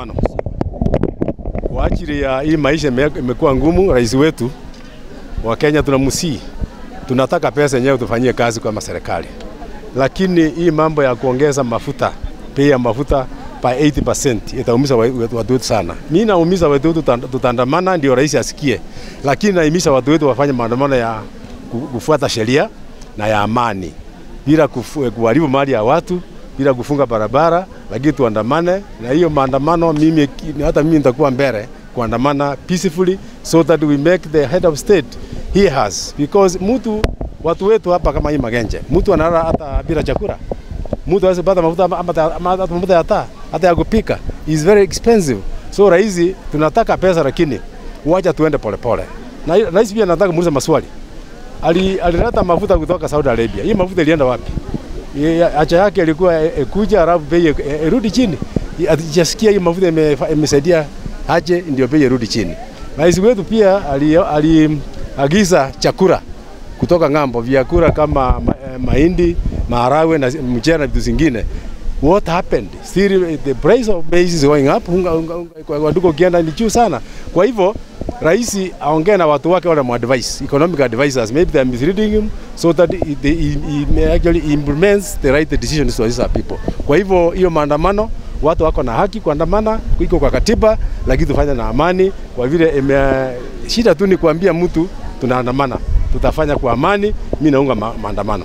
Maandamano kwa ajili ya hii maisha imekuwa ngumu. Rais wetu wa Kenya tunamsii, tunataka pesa yenyewe tufanyie kazi kama serikali, lakini hii mambo ya kuongeza mafuta, bei ya mafuta by 80% itaumiza watu wetu sana. Mimi naumiza watu wetu, tutaandamana ndio rais asikie, lakini naimiza watu wetu wafanye maandamano ya kufuata sheria na ya amani, bila kuharibu mali ya watu, bila kufunga barabara, lakini tuandamane. Na hiyo maandamano mimi, hata mimi nitakuwa mbele kuandamana peacefully so that we make the head of state he has, because mtu watu wetu hapa kama hii Magenje, mtu analala hata bila chakula, mtu hawezi kupata mafuta ama mafuta ya taa hata ya kupika is very expensive. So rais, tunataka pesa, lakini wacha tuende polepole. Na rais pia nataka muulize maswali. Alileta mafuta kutoka Saudi Arabia. Hii mafuta ilienda wapi? Acha yake ilikuwa ikuja alafu bei irudi chini. Hatujasikia hii mafuta imesaidia aje ndio bei irudi chini. Rais wetu pia aliagiza chakula kutoka ng'ambo, vyakula kama mahindi, maharagwe na mchele na vitu zingine. What happened? Still the price of maize is going up. Unga, unga, unga, kwa duka ukienda ni juu sana. Kwa hivyo rais aongee na watu wake wale advice, economic advisors, maybe they are misleading him so that he actually implements the right decisions to his people. Kwa hivyo hiyo maandamano, watu wako na haki kuandamana, iko kwa katiba, lakini tufanye na amani. Kwa vile shida tu ni kuambia mtu tunaandamana, tutafanya kwa amani. Mimi naunga maandamano.